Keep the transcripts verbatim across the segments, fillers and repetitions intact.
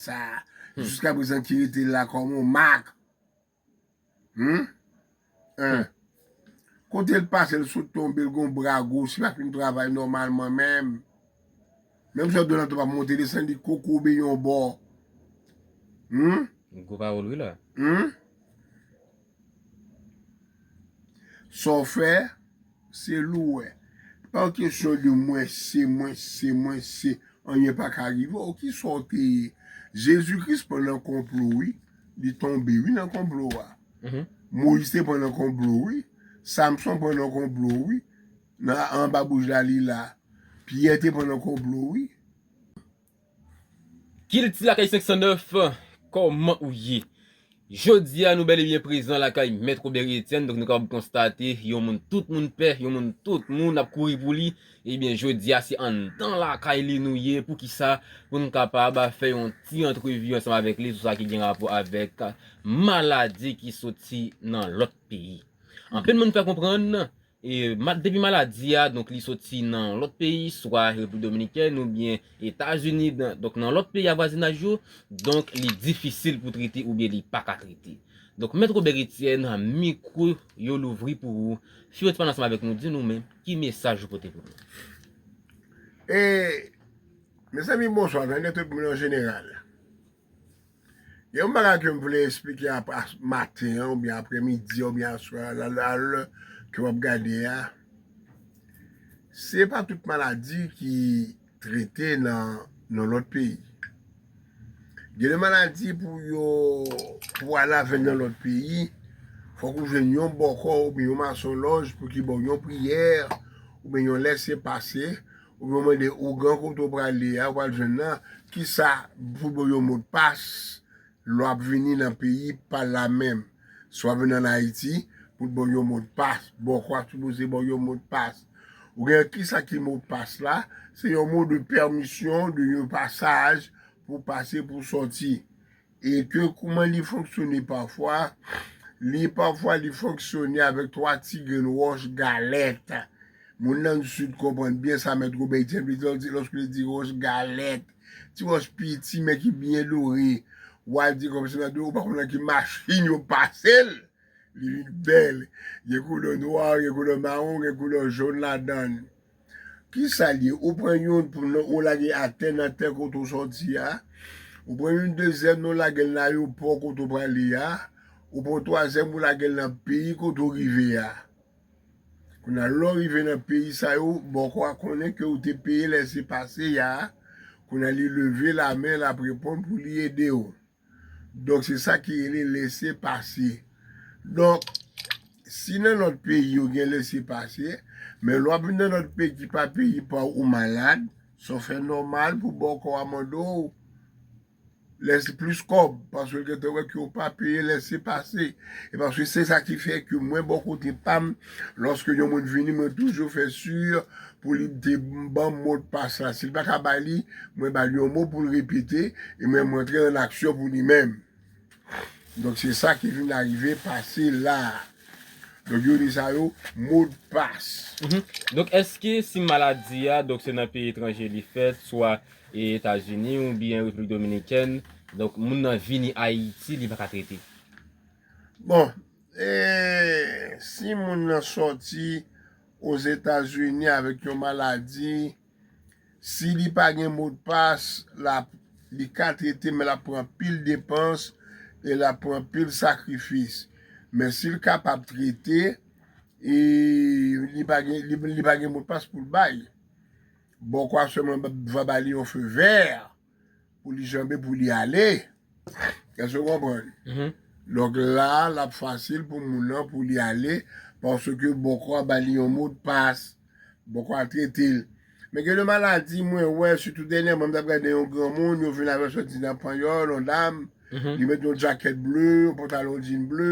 sa a, jiskaprezan ki rete la kòm yon mak. Hmm? Hein. Kote l pase, l sot tonbe, l gon bra gwo, si pa fin travay nòmalman menm. Menm jan Donald Trump ap monte desann, li kokobe yon bò. Hmm? Gwo pawòl wi la. Hmm? Sa w fè, se li w wè. Pa yon kesyon de mwen se, mwen se, mwen se. Anyen pa ka rive w. Kisa w te ye? Jezi Kris pran nan konplo, wi. Li tonbe, wi, nan konplo a. Moyiz te pran nan konplo, wi. Samson pran nan konplo, wi. Nan anba bouj la, li la. Pyè te pran nan konplo, wi. Kilti Lakay senk san nèf, kòman ou ye? Jodi a, nou bèl e byen prezan lakay Mèt Robert Etienne, donk nou kapab konstate yon moun tout moun pè, yon moun tout moun ap kouri pou li. Ebyen, jodi a, se anndan lakay li nou ye. Poukisa? Pou n kapab fè yon ti antrevi ansanm avèk li sou sa ki gen rapò avèk maladi ki soti nan lòt peyi. Anpil moun fè konprann, e, ma-, depi maladi a, donk, li soti nan lòt peyi, swa Repiblik Dominikèn oubyen Etazini, dan-, donk, nan lòt peyi avwazinaj yo, donk, li difisil pou trete oubyen li pa ka trete. Donk, Mèt Robert Etienne, mikwo yo louvri pou ou. Fè yon ti pale ansanm avèk nou, di nou menm, ki mesaj ou pote pou nou? E, mezanmi, bonswa, byenvini tout moun an jeneral. Gen yon bagay ke m vle eksplike ap-, a-, maten an, oubyen aprèmidi, oubyen aswè a, la, la, lè ke w ap gade a. Se pa tout maladi ki trete nan, nan lòt peyi. Gen de maladi pou yo, pou ale avè l nan lòt peyi, fòk ou jwenn yon bòkò oubyen yon masonlòj pou ki ba w yon priyè, oubyen yon lèsepase, oubyen w mande ougan kote w prale a, ou pral jwenn nan, kisa pou ba w yon modpas, lè w ap vini nan peyi pa la menm. Si w ap vin ann Ayiti, pou l ba w yon modpas, bòkò a sipoze ba w yon modpas. Ou gen kisa ki modpas la? Se yon mo de pèmisyon, de yon pasaj pou pase, pou sòti. E ke kouman li fonksyone pafwa, li pafwa li fonksyone avèk twa ti grenn wòch galèt. Moun nan Sid konprann byen sa Mèt Robert Etienne vle di lòske li di wòch galèt. Ti wòch piti, men ki byen dore. W a di kòmsi nan dore, ou pa konn nan ki machin yo pase l. Li vin bèl. Gen koulè nwa, gen koulè mawon, gen koulè jòn ladan l. Kisa l ye? Ou pran youn pou nan, ou lage atè nan tè kote w sòti a. Ou pran youn dezyèm, ou lage l nan ayewopò kote w prale a. Ou pran twazyèm, ou lage l nan peyi kote w rive a. Kounye a, lè w rive nan peyi sa yo, bòkò a konnen ke ou te peye lèsepase a. Kounye a, li leve lamen, l ap reponn pou li ede w. Donk, se sa ki rele lèsepase. Donk, si nan lòt peyi yo gen lèsepase, men lè w ap vin nan lòt peyi ki pa peyi pa w, ou malad, sa w fè nòmal pou bòkò a mande w lèse plis kòb, paske l gentan wè ke w pa peye lèsepase. E paske se sa ki fè ke mwen, bò kote pa m, lòske yon moun vini, mwen toujou fè si pou li te ban m modpas la. Si l pa ka ba li, mwen ba l yon mo pou l repete, e mwen, mwen antre an aksyon pou li menm. Donk, se sa ki vin arive pase la a. Donk, yo rele sa yo modpas. Mhm. Donk, èske si maladi a, donk, se nan peyi etranje li fèt, swa, e, Etazini oubyen Repiblik Dominikèn, donk, moun nan vini Ayiti, li pa ka trete? Bon, e, si moun nan sòti Ozetazini avèk yon maladi, si li pa gen modpas, l ap, li ka trete, men l ap pran anpil depans e l ap pran anpil sakrifis. Men si l kapab trete, e li pa gen, li, li pa gen modpas pou l bay. Bòkò a sèlman va ba li yon fe vè pou li janbe, pou li ale. Èske w konprann? Mhm. Donk la, l ap fasil pou moun nan pou li ale, paske bòkò a ba li yon modpas, bòkò a trete l. Men gen de maladi, mwen wè, sitou dènyèman, m t ap gade yon granmoun, yo vin avè l sòti nan Panyòl, yon dam, mhm, li met yon djakèt ble, yon pantalon djin ble,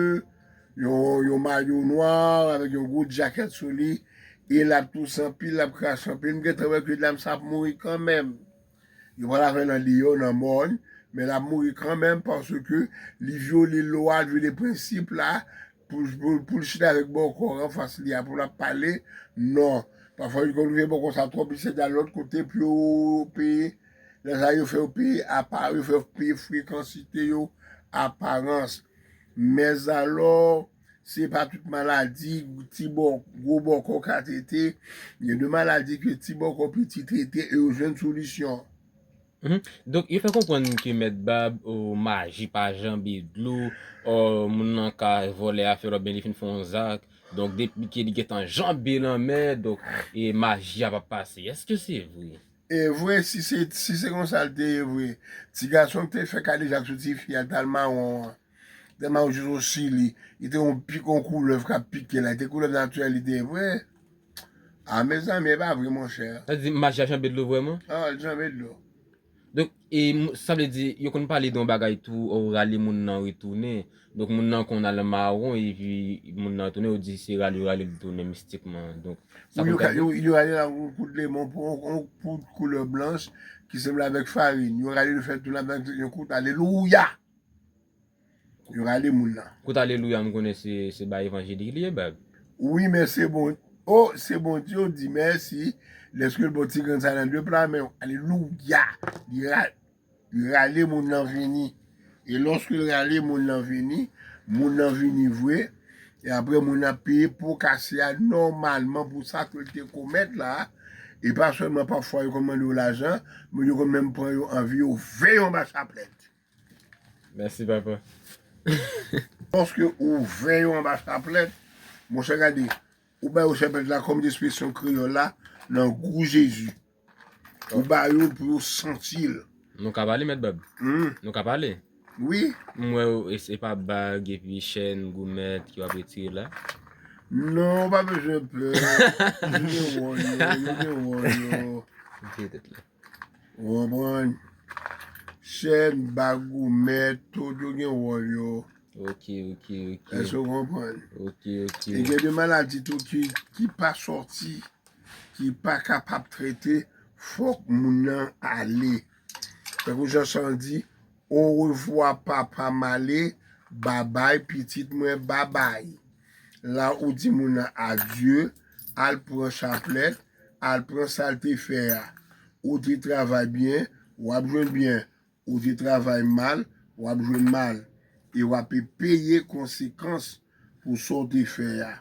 yon, yon mayo nwa, avèk yon gwo djakèt sou li, e l ap touse anpil, l ap krache anpil, m gentan wè ke dam sa ap mouri kanmenm. Yo pral avè l nan deyò, nan mòn, men l ap mouri kanmenm paske li vyole lwa, li vyole prensip la pou, pou, pou l chita avèk bòkò anfas li a, pou l ap pale. Non. Pafwa, yo konn rive bòkò sa twòp, li sèt al lòt kote pou yo peye Lè sa yo fè w peye apa, yo fè w peye frekansite yo, aparans. Mèzalò, se pa tout maladi, ti bò, gwo bòkò ka trete. Gen de maladi ke ti bòkò piti trete e yo jwenn solisyon. Mhm. Donk, yo fè konprann ke Mèt Bab, o, maji pa janbe dlo, o, moun nan ka vòlè afè l, oubyen li fin fè yon zak. Donk, depi ke li gentan janbe lanmè, donk, e maji a p ap pase. Èske se vre? E vre, si se si se konsa l te ye vre, ti gason ki te fè kadejak sou tifi a, l t al mawon an, te mawon jis osi li, li te yon pik, yon koulèv k ap pike la, li te koulèv natirèl li te ye vre. A mezanmi, e pa vre monchè. Sa di maji a janbe dlo vrèman? Ah, l janbe dlo. Donk, e, m- sa vle di, yo konn pale de yon bagay tou, o, rale moun nan retounen. Donk, moun nan konn al mawon, epi moun nan retounen, yo di se rale, yo rale l retounen mistikman. Donk, sa Wi, yo konn ka- yo yo rale la yon kout lemon pou yon kout koulè blanch ki sanble avèk farin. Yo rale l fè tou la avèk yon kout alelouya. Yo rale moun nan. Kout alelouya, m konnen se se ba evanjelik li ye, Bab. Wi, men se bon. Oh, se Bondye, w di mèsi. Lèske l bon ti grenn sa nan de pla men w. Alelouya. Li ra- li rale moun nan vini. E lòske l rale moun nan vini, moun nan vini vre. E apre moun nan peye po kase a nòmalman pou sa ke l te komèt la. E pa sèlman pafwa yo konn mande w lajan, men yo konn menm pran yo anvi yo ve yo anba chaplèt. Mèsi, papa. Paske ou ve yo anba chaplèt, monchè gade, ou bay yo chaplèt la kòm ekspresyon kreyòl la, nan gou Jezi. Ou ba yo pou yo santi l. Nou ka pale, Mèt Bab? Hmm. Nou ka pale? Wi. M wè w, e se pa bag epi chèn, goumèt ki w ap retire la? Non, ou pa bezwen pè. Yo gen wòl yo, yo gen wòl yo. Retire tèt la. Ou konprann? Chèn, bag, goumèt, tout yo gen wòl yo. Ok, ok, ok. Èske w konprann? Ok, ok. E gen de maladi tou ki, ki pa sòti, ki pa kapab trete, fòk moun nan ale. Tankou jan chan di, orevwa papa m ale, babay pitit mwen babay. La ou di moun nan adye, al pran chaplèt, al pran sa l te fè a. Ou te travay byen, w ap jwenn byen. Ou te travay mal, w ap jwenn mal. E w ape peye konsekans pou sa w te fè a.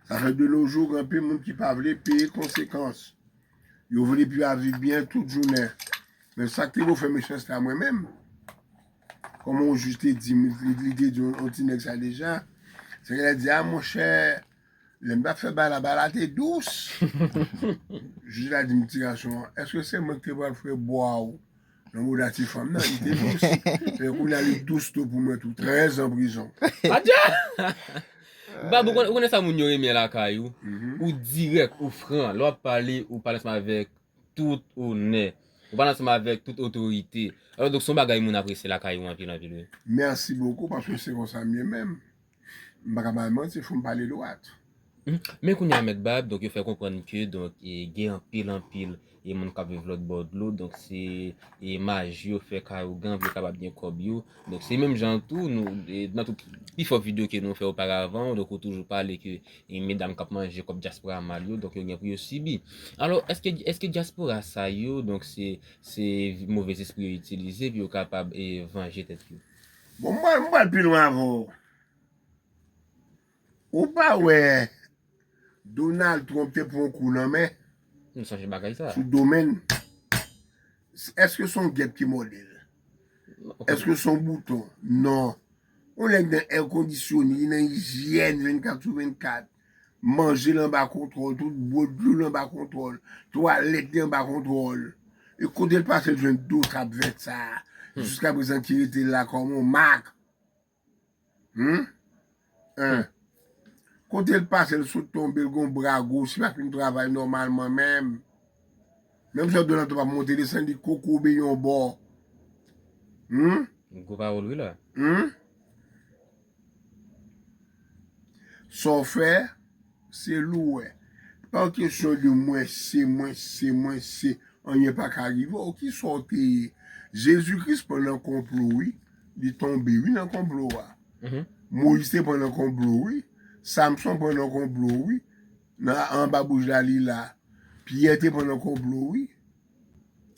Sa fè de nos jours, gen anpil moun ki pa vle peye konsekans. Yo vle pou yo viv byen tout jounen. Men sa k te pou fè mechanste a mwen menm. Kòman yon jij te di m, li, li te di yon, yon ti nèg sa deja. Se ke l di, a monchè, lè m t ap fè bagay la, bagay la te dous. Jij la di m, ti gason, èske se mwen ki te pral fè bwa w nan mouda ti fanm nan? Li te dous. Men kounye a li dous tou pou mwen tou. Trèz an prizon. Adja! Bab, ou konn- ou konnen sa moun yo renmen lakay ou? Ou dirèk, ou fran. Lè w ap pale, ou pale ansanm avèk tout onè. Ou pale ansanm avèk tout otorite. Alò, donk, se yon bagay moun apresye lakay ou anpil, anpil, wi. Mèsi bokou, paske se konsa m ye menm. M pa ka bay manti, fò m pale dwat. Mhm. Men kounye a, Mèt Bab, donk, yo fè konprann ke, donk, e, gen anpil, anpil, e, moun k ap viv lòt bò dlo, donk, se, e, maji yo fè kay ougan pou yo kapab gen kòb yo. Donk, se menm jan tou, nou, e, nan tout pifò videyo ke nou fè oparavan, donk, ou toujou pale ke, e, medam k ap manje kòb dyaspora mal yo, donk, yo gen pou yo sibi. Alò, èske, èske dyaspora sa yo, donk, se, se move espri yo itilize pou yo kapab, e, vanje tèt yo? Bon, m pral, m pral pi lwen avè w. Ou pa wè Donald Trump te pran yon kou nan men Nou sonje bagay sa. Sou domèn? Èske se yon gèp ki mòde l? Èske se yon bouton? Non. Yon nèg nan èkondisyone, li nan ijyèn vennkat sou vennkat. Manje l anba kontwòl, tout bwè dlo l anba kontwòl, twalèt li anba kontwòl. E kote l pase l jwenn dlo sa ap vèt sa a? Jiskaprezan ki rete la kòm yon mak. Hmm? Hein. Kote l pase l sot tonbe l gon bra goch li pa fin travay nòmalman menm. Menm jan Donald Trump ap monte desann li kokobe yon bò. Hmm? Gwo pawòl wi la. Hmm? Sa w fè, se li w wè. Pa kesyon de mwen se, mwen se, mwen se. Anyen pa ka rive w. Kisa w te ye? Jezi Kris pran nan konplo wi. Li tonbe wi nan konplo a. Moyiz te pran nan konplo wi. Samson pran nan konplo wi. Nan anba bouj la li la. Pyè te pran nan konplo wi.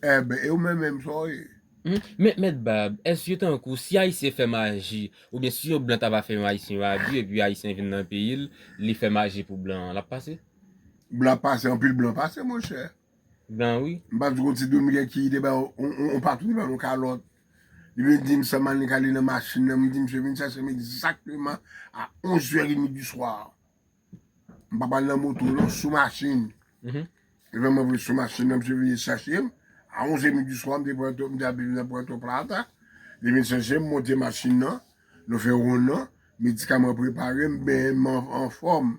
Ebyen, e ou menm menm sa w ye? Men, Mèt Bab, èske tankou si Ayisyen fè maji, oubyen si yon blan ta va fè yon Ayisyen yon abi, epi Ayisyen vin nan peyi l, li fè maji pou blan an, l ap pase? Blan pase, anpil blan pase, monchè. Blan, wi. M pa di konn se Domiken ki te bay yon, yon, yon patwon, te bay yon kalòt. Li vin di m sa, m al ale nan machin nan, m di misye vin chache m egzakteman a onz è edmi di swa. M pa pral nan moto non, sou machin. Li fè mwen vin sou machin nan, misye vin chache m. A onz è edmi di swa, m te pran to, m te abite nan Puerto Plata. Li vin chache m, monte machin nan. Nou fè wonn nan. Medikaman prepare m, benyen m an, anfòm.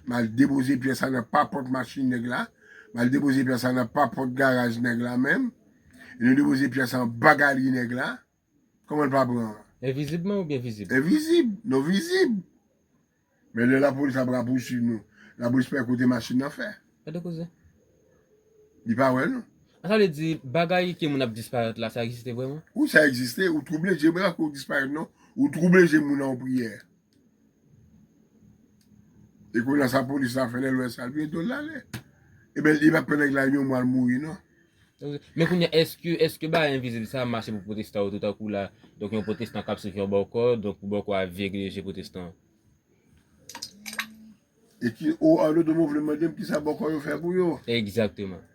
M al depoze pyès sa nan papòt machin nèg la. M al depoze pyès sa nan papòt garaj nèg la menm. E nou depoze pyès sa anba galri nèg la. Kòman l pa pran? Envizibman oubyen vizib? Envizib, non vizib. Men lè lapolis ap rapousuiv nou, lapolis pa kote machin nan fè. Gade koze. Li pa wè nou. Sa vle di, bagay ke moun ap disparèt la, sa egziste vrèman? Ou sa egziste, ou twouble je, men ou disparèt non. Ou twouble je moun nan yon priyè. E kounye a sa polis la fè, lè l wè sa, l vire do l l ale. Ebyen, li pa pè nèg la yon mwa l mouri non. Men kounye a, èske, èske bagay envizib sa mache pou pwotestan yo tou tankou la? Donk, yon pwotestan k ap swiv yon bòkò, donk pou bòkò a vire je pwotestan an. E ki, o, an dodo mwen vle mande m kisa bòkò yo fè pou yo. Egzakteman.